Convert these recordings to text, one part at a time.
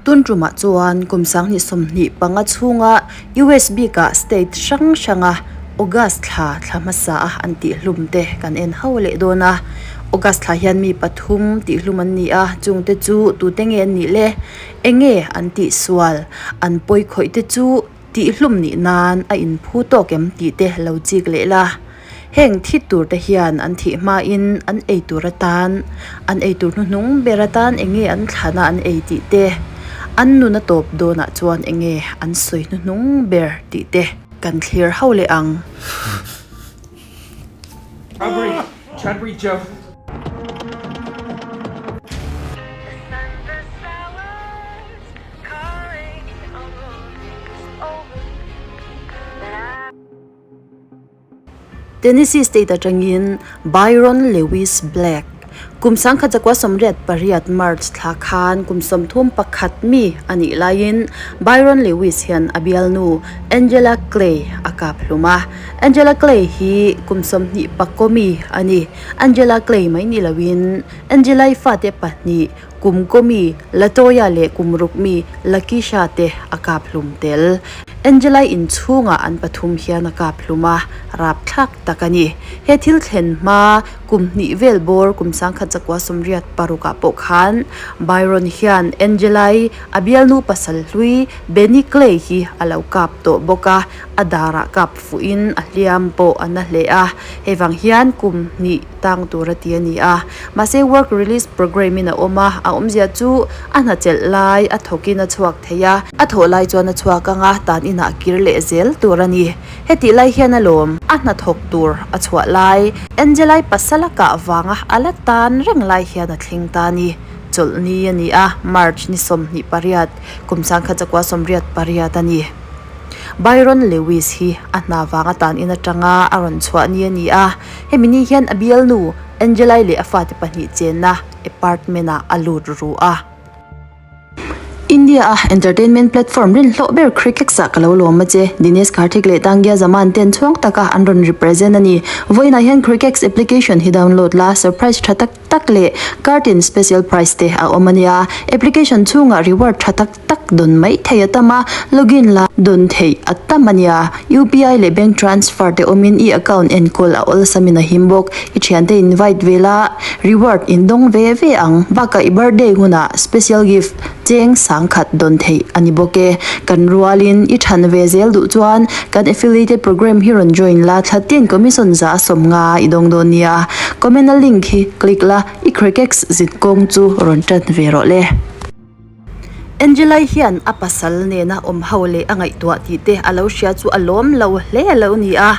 Tun tumah chuan kum 2025 chhunga US bikah state hrang hranga August thla thla hmasa a an tihhlum te kan en ho leh dawn a. August thla hian mi pathum tihhlum an ni a, chungte chu tute nge an nih le? Enge an tihsual? An pawi khawih te chu tihhlum nih nan a inphu tawk em tih te lo chik leh la. Heng thi tur te hian an thih hmain an ei tur atan, an ei tur hnuhnung ber atan eng nge an thlan a an ei tih te, an nun a tawp dawnah chuan eng nge an sawi hnuhnung ber tih te kan thlir ho leh ang. Tennessee State atangin Byron Lewis Black, kum 1988 March thla khan kum 31 mi a nih laiin Byron Lewis hian a bialnu Angela Clay a kap hlum a. Angela Clay hi kum 24 mi a ni. Angela Clay mai ni loin Angela-i fate pahnih kum kaw mi Latoya leh kum ruk mi Lakisha te a kap hlum tel. Angela-i inchhungah an pathum hian a kap hlum a, rapthlak tak a ni. He thil thlen hma kum hnih vel bawr kum 1986 ah pawh khan Byron hian Angela-i a bialnu pasal hlui Benny Clay hi a lo kap tawh bawk a, a darah kap fuhin a hliam pawh a na hle a, hei vang hian kum hnih tang tur a ti a ni a. Mahse work release programme in a awm a, a awmzia chu a hna chelh lai a thawkin a chhuak thei a. A thawh lai chuan a chhuak ang a, tan inah kir leh zel tur a ni. Hetih lai hian a lawm, a hna thawk tur a chhuah lai, Angelai pasal a kah vanga a la tan reng lai hian a thleng ta a ni. Chawlhni a ni a, March ni 28, kum 1988 a ni. Byron Lewis hi a hna vanga tan in atanga a rawn chhuah ni a ni a, hemi ni hian a bialnu Angelai leh a fate pahnih chenna apartment ah a lut ru a. India a entertainment platform rinhlawh ber Crickex ah ka lo lawm a che. Dinesh Karthik leh Tangia Zaman ten chhuang taka an rawn represent a ni. Vawiinah hian Crickex application hi download la, surprise tha tak tak leh kartin special prize te a awm a nia. Application chhungah reward tha tak tak dawn mai thei a tam a, login la dawn theih a tam a nia. UPI leh bank transfer te awmin i account enkawl a awlsamin a him bawk. I thiante invite ve la, reward in dawng ve ve ang. Bakah i birthday hunah special gift cheng sangkhat dawn theih a ni bawk e. Kan rualin i than ve zel duh chuan kan affiliated program hi rawn join la, thla tin commission za a sawm nga i dawng dawn nia. Comment a link hi click la, i Crickex zin kawng chu rawn tan ve rawh le. Angelai hian a pasal nena awm ho leh a ngaihtuah tih te a lo hria chu a lawm lo hle a lo ni a,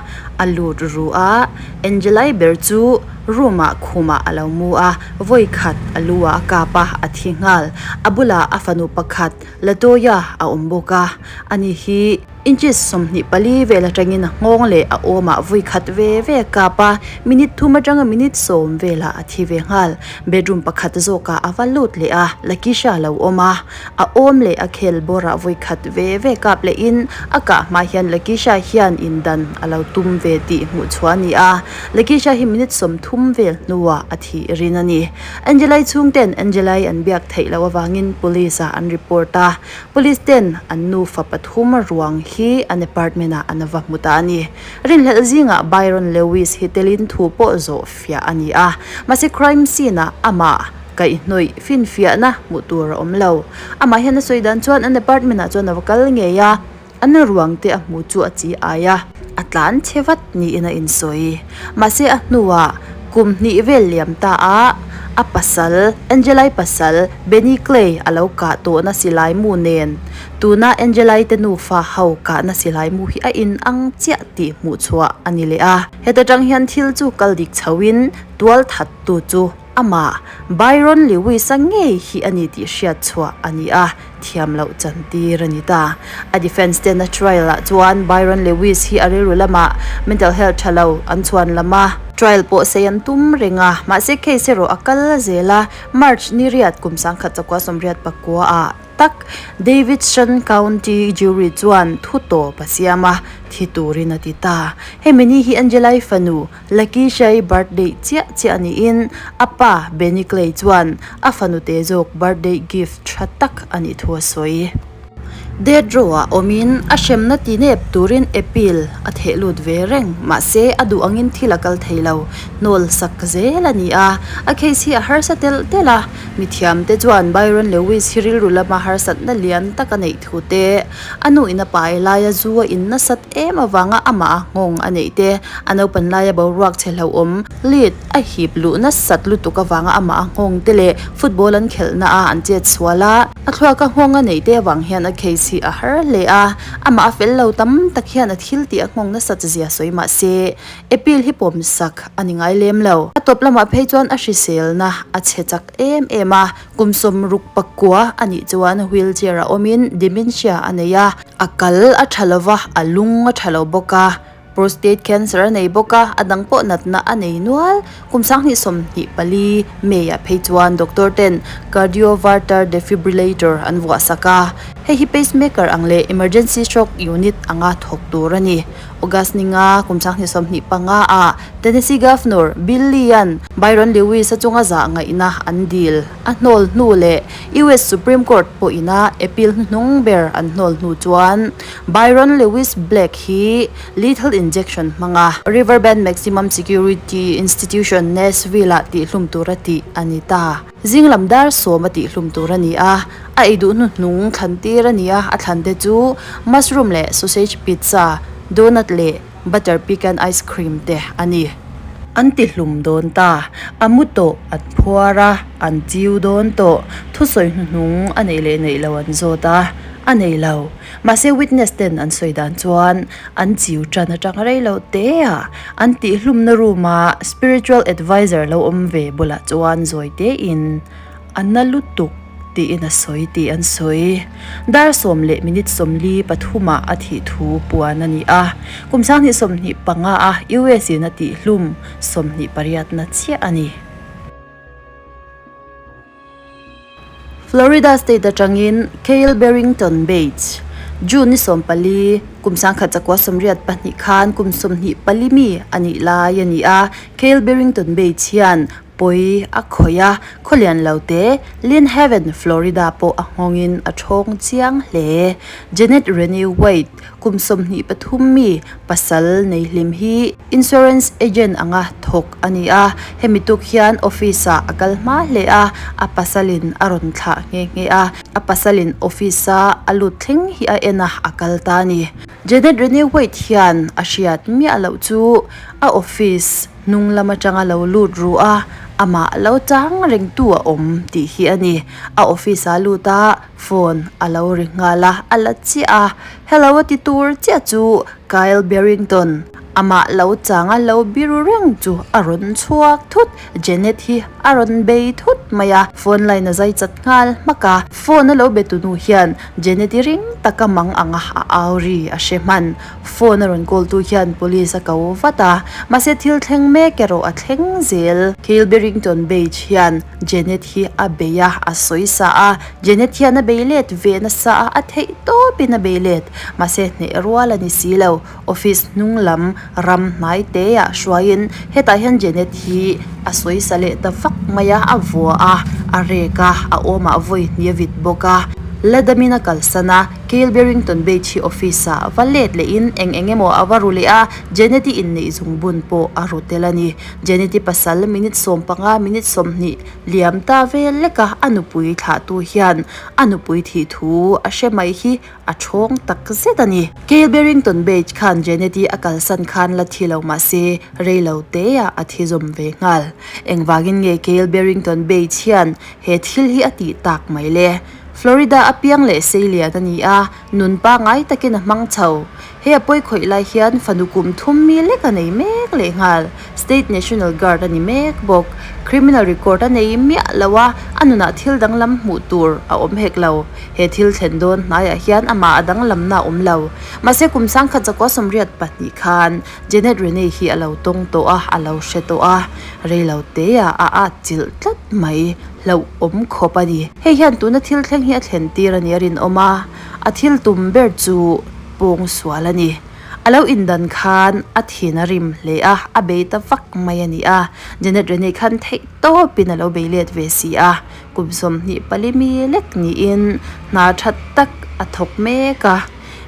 a lut ru a. Angelai ber chu room ah khumah a lo mu a, vawi khat a lu ah a kap a, a thi nghal. A bulah a fanu pakhat Latoya a awm bawk a, ani hi. Inches 24 vel atangin a nghawng leh a awmah vui khat ve ve a kap a, minute thum atanga minute sawm velah a thi ve nghal. Bedroom pakhat zawkah a va lut leh a, Lakisha a lo awm a, a awm leh a khel bawrah vui khat ve ve kap lehin a kah hma hian Lakisha hian indan a lo tum ve tih hmuh chhuah a ni a, Lakisha hi minute 30 vel hnuah a thih rin a ni. Angelai chhungten Angelai an biak theih loh avangin police ah an report a. Police ten an nufa pathum ruang hi an apartment ah an va hmu ta a ni. Rinhlelh zingah Byron Lewis hi telin thu pawh zawh fiah a ni a, mahse crime scene ah amah kaihhnawih finfiahna hmuh tur a awm lo. Amah hian a sawi dan chuan an apartment ah chuan a va kal ngei a, an ruang te a hmu chu a chi ai a, a tlan chhe vat niin a insawi. Mahse a hnuah kum hnih vel liam ta a, a pasal, Angelai pasal, Benny Clay a lo kah tawhna silai mu nen tuna Angelai te nufa ho kahna silai mu hi a inang chiah tih hmuh chhuah a ni leh a. Heta tang hian thil chu kal dik chhoin tual thattu chu amah Byron Lewis-a ngei hi a ni tih hriat chhuah a ni a, thiam loh chantir a ni ta. A defence tena trial ah chuan Byron Lewis hi a rilru lamah mental health tha lo an chhuan lam a, trial pawh sei an tum reng a, mahse case erawh a kal zel a, March ni riat kum 1989 ah. tak Davidson County jury chuan thu tawp a siam a, thi turin a ti ta. Hemi ni hi Angela-i fanu Lakeisha-i birthday chiah chiah niin a pa Benny Clay chuan a fanu te zawk birthday gift tha tak a nih thu a sawi. Death row-ah awmin a hremna ti nep turin appeal a theh lut ve reng mahse a duh angin thil a kal thei lo hnawl sak zel a ni a, a case hi a harsa telh telh a, mithiamte chuan Byron Lewis hi rilru lama harsatna lian tak a neih thu te, a nu in a pai laia zu a in nasat em avanga amah a nghawng a neih te, a naupan laia boruak chhe hlauhawm lead a hip luh nasat lutuk avanga amah a nghawng te leh football an khelhna a an chet sual a. A thluak a nghawng a neih te avang hian a case hi a har hle a, amah a fel lo tam tak hian a thil tih a nghawng nasat zia sawi mah se, appeal hi pawm sak a ni ngai lem lo. A tawp lamah phei chuan a hriselna a chhe chak em em a, kum sawmruk pakua a nih chuan wheelchair a awmin dementia a nei a, a kal a tha lo va, a lung a tha lo bawk a. Prostate cancer a nei bawk a, a dang pawh natna a nei nual. Kum 2024 May ah phei chuan doctor ten cardioverter defibrillator an vuah sak a, hei hi pacemaker ang leh emergency shock unit anga thawk tur a ni. August ninga kum 2025 ah Tennessee Governor Bill Lee-a'n Byron Lewis-a chunga zah ngaihna an dil a hnawl hnu leh US Supreme Court pawhina appeal hnuhnung ber an hnawl hnu chuan Byron Lewis Black hi lethal injection hmanga Riverbend Maximum Security Institution, Nashville-ah tihhlum tura tih a ni ta. Zinglam dar sawma tihhlum tur a ni a, a ei duh hnuhnung thlan tir a ni a, a thlan te chu mushroom leh sausage pizza, donut leh butter pecan ice cream te a ni. An tihlum dawn ta, a mu tawh an phuar a, an chiu dawn tawh, thusawi hnuhnung a neih leh neih lo an zawt a, a nei lo. Mahse witness ten an sawi dan chuan an chiu tan atang rei lo te a, an tihhlumna room a spiritual adviser lo awm ve bulah chuan zawi te in a na lutuk tiin a sawi tih an sawi. Dar 10 leh minute 43 ah a thih thu puan a ni a, kum 2025 a US in a tihhlum 28 na chiah a ni. Florida State atangin Kale Barrington Bates, June ni 14, kum 1982 khan kum 24 mi a nih lai a ni a. Kale Barrington Bates hian pawi a khawih a, khawlian lo te Lynn Haven, Florida pawh a nghawngin a thawng chiang hle. Janet Renee White, kum 23 mi pasal nei hlim hi insurance agent anga thawk a ni a, hemi tuk hian office ah a kal hma hle a, a pasalin a rawn thlah nghe nghe a, a pasalin office a a lut thleng hi a en a, a kal ta a ni. Janet Renee White hian a hriat miah loh chu a office hnung lam atanga lo lut ru a, amah lo chang rengtu a awm tih hi a ni. A office ah a lut a, phone a lo ri nghal a, a la chiah a, Hello a ti tur chiah chu Kyle Barrington amah lo changa lo biru reng chu a rawn chhuak thut, Janet hi a rawn bei thut mai a, phone line a zai chat nghal hmak a, phone a lo be tu nu hian Janet i ring taka mang anga a au ri a hre hman, phone a rawn call tu hian police a ko vat a, mahse thil thleng mek erawh a thleng zel. Kyle Barrington Beige hian Janet hi a bei a, a sawi sa a, Janet hian a bei let ve nasa a, a theih tawpin a bei let. Mahse hneh rual a ni si lo. Office hnung lam ram hnai te ah hruaiin hetah hian Janet hi a sawi sa leh ta vak mai a, a vua a, a rek a, a awmah vawi hnih a vit bawk a. Ladamin a kalsan a, Kale Barrington Beach hi office ah va let lehin eng eng emaw a va ru leh a, Janet-i inneih zungbun pawh a ru tel a ni. Janet-i pasal minute 15 minute 20 Liam ta vel lek a, a nupui thlahtu hian a nupui thih thu a hre mai hi a thawng tak zet a ni. Kale Barrington Beach khan Janet-i a kalsan khan la thi lo mah se rei lo teah a thi zawm ve nghal. Engvangin nge Kale Barrington Beach hian he thil hi a tih tak mai le? Florida a piang leh seilian a ni a, nun pangngai takin a hmang chho. He a pawi khawih lai hian fanu kum thum mi lek a nei mek lehnghal. State National Guard a ni mek bawk. Criminal record a nei miah lo a, a nunah thil danglam hmuh tur a awm hek lo. He thil thlen dawn hnaiah hian amah a danglamna a awm lo. Mahse kum sangkhat zakua 82 khan Janet Renee hi a lo tawng tawh a, a lo hre tawh a, reilo teah a at chilh tlat mai, hlauhawm khawp a ni. Hei hian tuna thil thleng hi a thlen tir a ni a rinawm a, a thil tum ber chu pawngsual a ni. A lo indan khan a thin a rim hle a, a bei ta vak mai a ni a, Janet Renee khan theih tawpin a lo bei let ve si a, kum 24 mi lek niin hna tha tak a thawk mek a.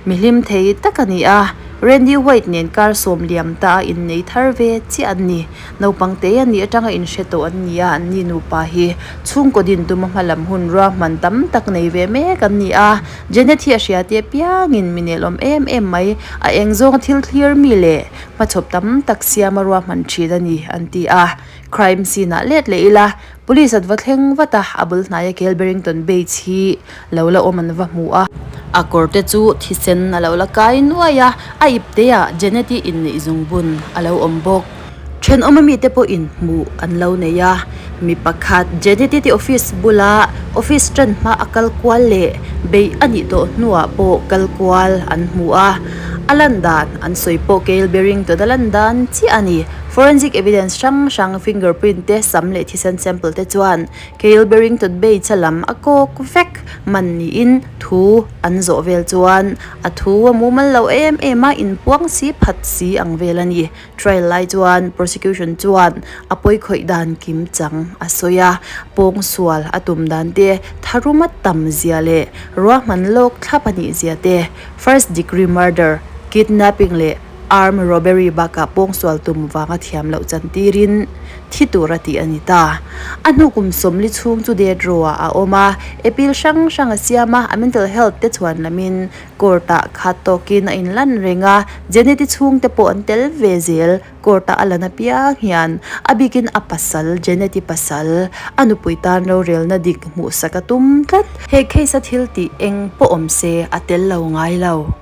Mi hlim thei tak a ni a, Randy White nen kar sawm liam ta a innei thar ve chiah an ni. Naupang te a nih atanga inhre tawh an ni a, an ni nupa hi chhungkaw din tuma hmalam hun ruahman tam tak nei ve mek an ni a. Janet hi a hria te apiangin mi nelawm em em mai, a eng zawnga thil thlir mi leh hmachhawp tam tak siama ruahman thin a ni an ti a. Crime scene ah let leh ila Police an va thleng vat a, a bul hnaia Kel Barrington Bates hi lo la awm an va hmu a. A kawr te chu thisen a lo la kai nuai a, a ipte ah Janet-i inneih zungbun a lo awm bawk. Thenawm ami te pawhin hmuh an lo nei a, mi pakhat Janet-i te office bula office tan hma a kal kual leh beih a nih tawh hnuah pawh kal kual an hmu a, a lan dan an sawi pawh Kel Barrington a lan dan chiah a ni. Forensic evidence hrang hrang, fingerprint te, sam leh thisen sample te chuan Cale Barrington Bates-a lam a kawk vek man niin thu an zawh vel chuan a thu a mumal lo em em a, inpuang si phat si ang vel a ni. Trial lai chuan prosecution chuan a pawikhawih dan kim chang a sawi a, pawngsual a tum dan te, tharuma tam zia leh ruahman lawk thlap a nih zia te, first degree murder, kidnapping leh Arm robbery bakah pawngsual tum vanga thiam loh chantirin thi tur a tih a ni ta. A hnu kum 40 chhung chu death row ah a awm a, appeal hrang hrang a siam a, a mental health te chhuan lamin court ah khat tawkin a inlan reng a, Janet-i chhungte pawh an tel ve zel, court ah a lan apiang hian a bikin a pasal, Janet-i pasal, a nupui tan rorelna dik hmuhsak a tum tlat. He case a thil tih eng pawh awm se a tel lo ngai lo.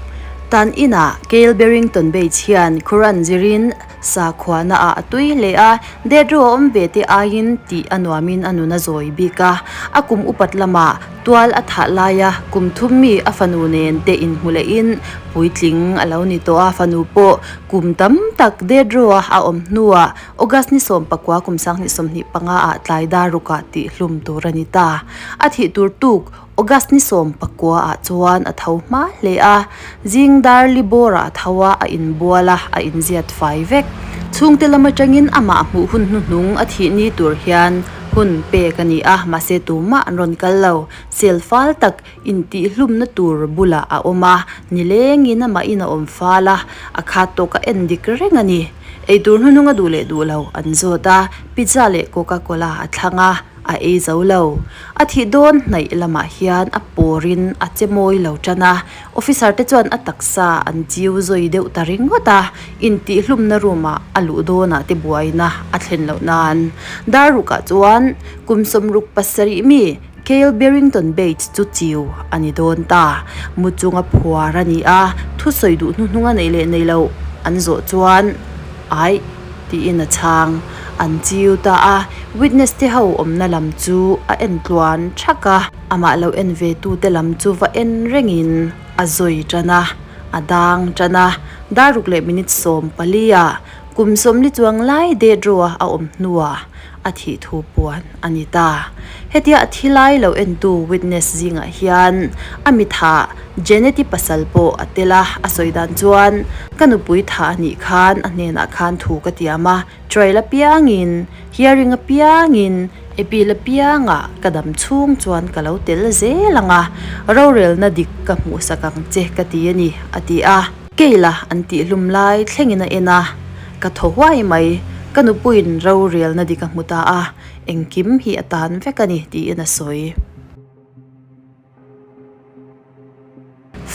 Tan inah Cale Barrington Bates hian Quran zirin sakhuana ah a tui hle a, death row a awm ve te aiin tih a nuamin a nun a zawi bik a. A kum upat lamah tual a thah laia kum thum mi a fanu nen te inhmu lehin puitling a lo ni tawh a, fanu pawh kum tam tak death row a a awm hnuah August ni 19 kum 2025 ah tlai dar rukah tihhlum tur a ni ta. A thih tur tuk August ni 19 ah chuan a tho hma hle a, zing dar li bawrah a tho a, a inbual a, a inziat fai vek. Chhungte lam atangin amah hmuh hun hnuhnung a thih ni tur hian hun pek a ni a, mahse tumah an rawn kal lo. Sel fal tak intihhlumna tur bulah a awm a, nilengin amahin a awm fal a, a khat tawk a en dik reng a ni. Eitur hnuhnung a duh leh duh lo an zawt a, pizza leh coca cola a thlang a, a ei zo lo. A thih dawn hnaih lamah hian a pawrin a che mawi lo tan a, officer te chuan a taksa an chiu zawi deuh ta ringawt a, intihhlumna room ah a luh dawnah te buaina a thlen loh nan. Dar rukah chuan kum 67 mi Cale Barrington Bates chu chiu a ni dawn ta. Mu chunga phuar a ni a, thusawi duh hnuhnung a neih leh nei loh an zawh chuan Aih tiin a chhang. An chiu ta a, witness te ho awmna lam chu a en tluan thak a, amah lo en ve tu te lam chu va en rengin a zawi tan a, a dang tan a. Dar ruk leh minute 14 ah kum 40 chuang lai death row a a awm hnuah a thih thu puan a ni ta. Hetia a thi lai lo entu witness zingah hian a mitha Janet-i pasal pawh a tel a, a sawi dan chuan, Ka nupui tha a nih khan a hnenah khan thu ka tiam a, trial apiangin, hearing apiangin, appeal apiangah ka dam chhung chuan ka lo tel zel ang a, rorelna dik ka hmuhsak ang che ka ti a ni, a ti a. Keila an tihhlum lai thlengin a en a, ka thaw huai mai, ka nupuiin rorelna dik a hmu ta a, engkim hi a tan vek a ni tiin a sawi.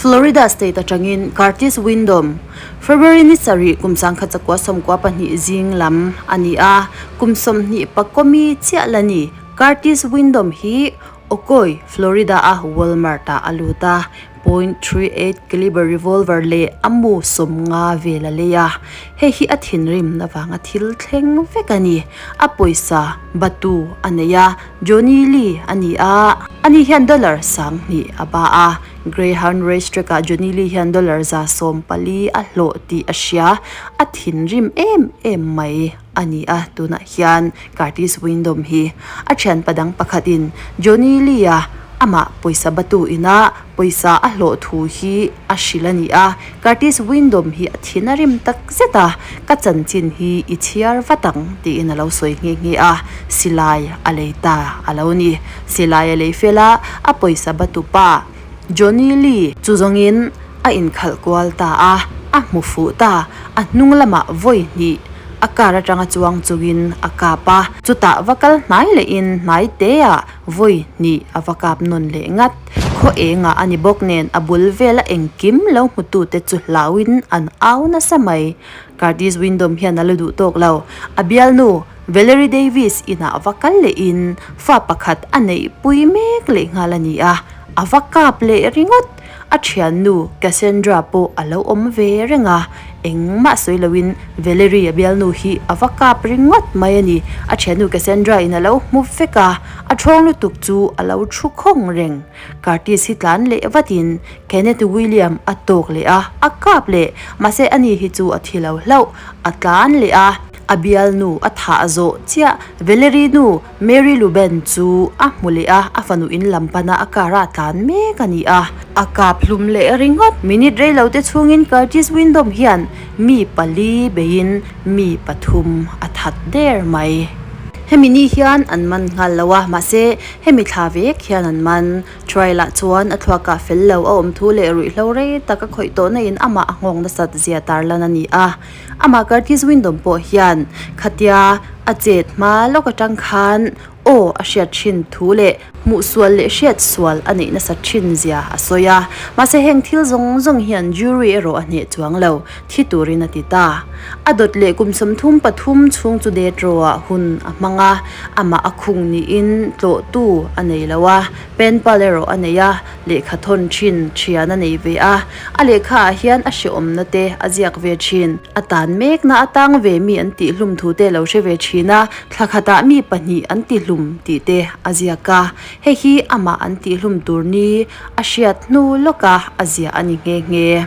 Florida state atangin Curtis Windom, February ni 7 kum 1992 zing lam a ni a, kum 24 mi chiah la ni. Curtis Windom hi Ocoee, Florida a Walmart ah a lut a. .38 caliber revolver leh a mu 50 vel a lei a, hei hi a thinrim avanga thil thleng vek a ni. A pawisa batu a nei a, Johnny Lee a ni a, ani hian dollar 2000 a ba a, Greyhound race track ah Johnny Lee hian dollar 140 a hlawh tih a hria, a thinrim em em mai a ni a, tunah hian Curtis Windom hi a thianpa dang pakhatin Johnny Lee a amah pawisa batu ina pawisa a hlawh thu hi a hrilh a ni a, Curtis Windom hi a thin a rim tak zet a, ka chanchin hi i chhiar vat ang tiin a lo sawi nghe nghe a, silai a lei ta a lo ni. Silai a lei fel a, a pawisa batu pa Johnny Lee chu zawngin a inkhalh kual ta a, a hmu fuh ta, a hnung lamah vawi hnih a car atanga chuang chungin a kap a, chutah va kal hnai lehin hnai teah vawi hnih a va kap nawn leh ngat. Khaw engah a ni bawk nen a bul vela engkim lo hmutute chu hlauin an au nasa mai. Curtis Windom hian a la duh tawk lo. A bialnu Valerie Davis inah va kal lehin fa pakhat a neihpui mek leh nghal a ni a, a va kap leh ringawt. A thiannu Cassandra pawh a lo awm ve reng a, engmah sawi loin Valerie a bialnu hi a va kap ringawt mai a ni. A thiannu Cassandra in a lo hmu vek a, a thawng lutuk chu a lo thu khawng reng. Curtis hi tlan leh vatin Kenneth William a tawk leh a, a kap leh. Mahse ani hi chu a thi lo hlauh, a tlan leh a. A bialnu a thah zawh chiah Valerie nu Mary Luben chu a hmu leh a, a fanu in lam pana a car a tlan mek a ni a. A kap hlum leh ringawt. Minute reilo te chhungin Curtis Windom hian mi pali beiin mi pathum a that der mai. Hemi ni hian an man nghal lo a, mahse hemi thla vek hian an man. Trial ah chuan a thluakah fel lo a awm thu leh ruihhlo rei tak a khawih tawhna in amah a nghawng nasat zia tarlan a ni a. Amah Curtis Windom pawh hian khatia a chet hma lawk atang khan aw a hriat thin thu leh hmuh sual leh hriat sual a neih nasat thin zia a sawi a. Mahse heng thil zawng zawng hian jury erawh a hneh chuang lo, thi turin a ti ta. A dawt leh kum 33 chhung chu death row ah hun a hmang a, amah a khung niin tlawhtu a nei lo a, pen pal erawh a nei a. Lehkha thawn thin thian a nei ve a, a lehkha ah hian a hrehawmna te a ziak ve thin. A tan mekna atang ve mi an tih hlum thu te lo hre ve thin a, thla khatah mi pahnih an ti hlum tih te a ziak a, hei hi amah an tih hlum tur ni a hriat hnu lawka a ziah a ni nghe nghe.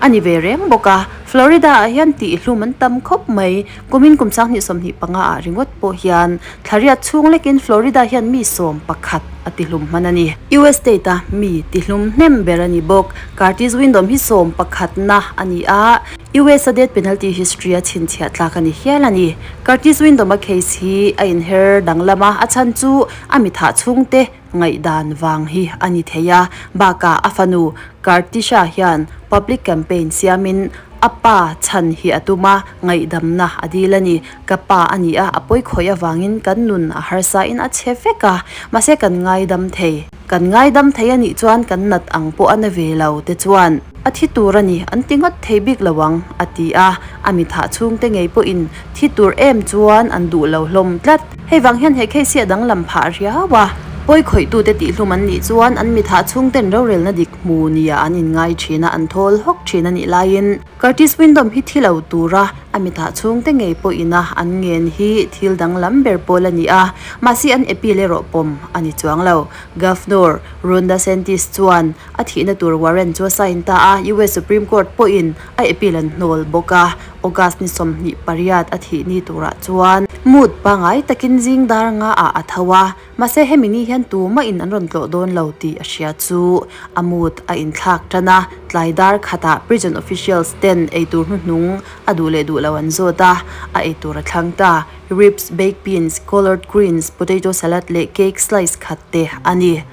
A ni ve reng bawk a, Florida ah hian tih hlum an tam khawp mai, kumin kum 2025 ah ringawt pawh hian Thlariat chhung lekin Florida hian mi 11 a tihlum hman a ni. US state a mi tihlum hnem ber a ni bawk. Curtis Windom hi 11 na a ni a, US a death penalty history a chhinchhiah tlak a ni hial a ni. Curtis Windom a case hi a inher danglam a, a chhan chu a mi thah chhungte ngaihdan vang hi a ni thei a. Bakah a fanu Curtisha hian public campaign siamin a pa chhan hi a tum a, ngaihdamna a dil a ni. Ka pa a ni a, a pawi khawih avangin kan nun a harsa in a chhe vek a, mahse kan ngaidam thei. Kan ngaidam thei a nih chuan kan nat ang pawh a na ve lo te chuan a thi tur a ni an ti ngawt thei bik lo ang, a ti a, a mithah chhungte ngei pawhin thi tur em chuan an duh lo hlawm tlat. Hei vang hian he case hi a danglam phah riau a, pawi khawihtute tihhlum an nih chuan an mithah chhungten rorelna dik hmu nia an inngai thin a, an thawl hawk thin a nih laiin, Curtis Windom hi thi lo tura a mitah chhungte ngei pawhin a an ngen hi thil danglam ber pawl a ni a, mahse an appeal erawh pawm a ni chuang lo. Governor Ron DeSantis chuan a thihna tur warrant chu a sign ta a, US Supreme Court pawhin a appeal an hnawl bawk a, August ni 28 a thih ni turah chuan mood pangai takin zing dar nga ah a tho a, Mahse hemi ni hian tumah in an rawn tlawh dawn lo tih a hria chu a mood a inthlak tan a, tlai dar khatah prison officials ten eitur hnuhnung a duh leh duh lo an zawt a, a eitur a thlang ta. Ribs, baked beans, collard greens, potato salad leh cake slice khat te a ni.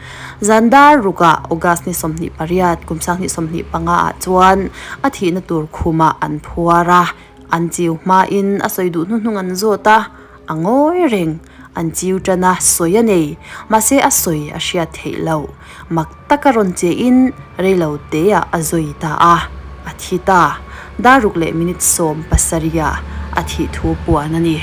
Zan dar rukah August ni 28, kum 2025 ah chuan a thihna tur khumah an phuar a, an chiu hmain a sawi duh hnuhnung an zawt a, A ngawi reng, an chiu tan a, sawi a nei. Mahse a sawi a hriat theih loh. Mak taka rawn che in reilo te ah a zawi ta a, a thi ta. Dar ruk leh minute 17 ah a thih thu puan a ni.